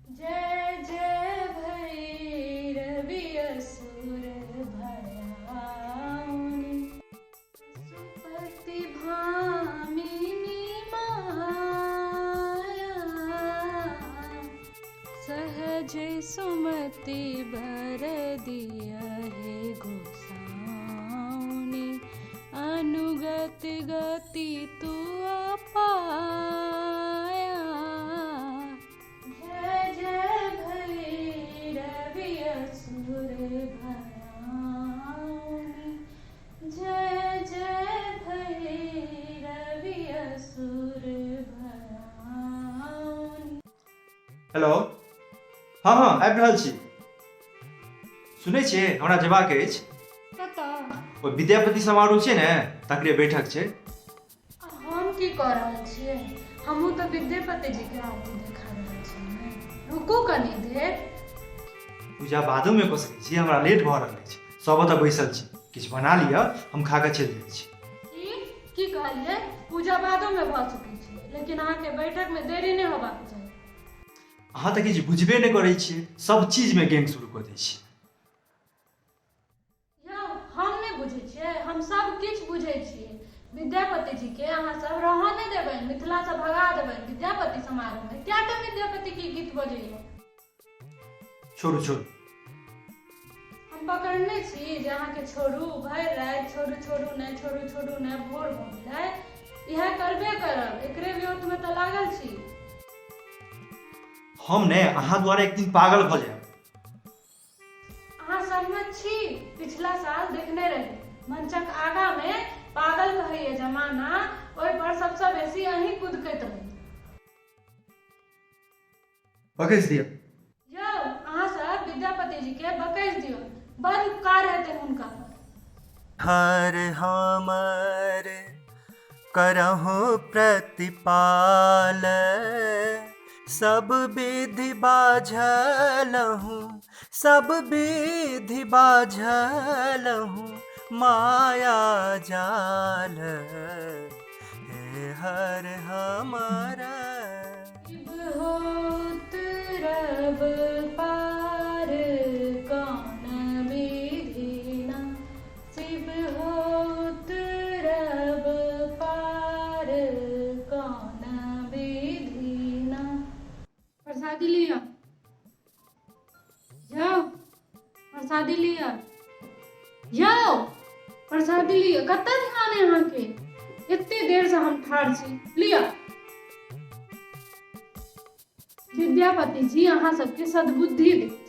जय जय भैरवि असुर भयाउनि पशुपति भामिनी माया सहज सुमति बर दिया हे गोसाउनि अनुगत गति तू पाया। जय जय भैरवि असुर भयाउनि जय जय भैरवि असुर भयाउनि। हेलो, हँ हँ, आबि रहल छी। सुनै छियै, हमरा जेबाक अछि। कतऽ? ओ विद्यापति समारोह छै ने, तकरे बैठक छै। आ हम की कऽ रहल छियै? हमहूँ तऽ विद्यापति जीके आरती देखा रहल छियै ने। रुकू कनी देर। पूजा बादोमे कऽ सकै छी, हमरा लेट भऽ रहल अछि। सब ओतऽ बैसल छी, किछु बना लिअ, हम खा कऽ चलि जाइ छी। की की कहलियै? पूजा बादोमे भऽ सकै छै, लेकिन अहाँके बैठकमे देरी नहि होबाक चाही। अहाँ तऽ किछु बुझबे नहि करै छियै, सब चीजमे गैंग शुरू कऽ दै छियै। यौ, हम नहि बुझै छियै? हम सब किछु बुझै छियै। विद्यापति जी के अहाँ सब रहऽ नहि देबनि, मिथिलासँ भगा देबनि। विद्यापति समारोहमे कएटा विद्यापति के गीत बजैया? छोड़ू छोड़ू। हम पकड़ने छी जे अहाँके छोड़ू? भरि राति छोड़ू छोड़ू नहि, छोड़ू छोड़ू नहि, भोर भऽ गेलै। इएह करबे करब, एकरे विरोधमे तऽ लागल छी। हम ने अहाँ द्वारा एक दिन पागल भऽ जायब। अहाँ सहमत छी? पिछला साल देखने रही, मंचक आगामे पागल कहैए जमाना, ओहि पर सबसँ बेसी अहीं कुदकैत रही। बकैस दिअ। यौ, अहाँ सब विद्यापति जी के बकैस दियौ, बड़ उपकार हेतै हुनका पर। हर हमर करहु प्रतिपाल, सब विधि बाझलहुँ, सब विधि बाझलहुँ माया जाल, हे हर हमर। होत रब पार कौन विधिना, शिव होत रब पार कौन विधिना। प्रसादी लिअ, जाउ, प्रसादी लिअ। यौ, प्रसादी लिअ। कतऽ ध्यान है अहाँके? एते देरसँ हम ठाढ़ छी। लिअ। विद्यापति जी अहाँ सबके सद्बुद्धि देत।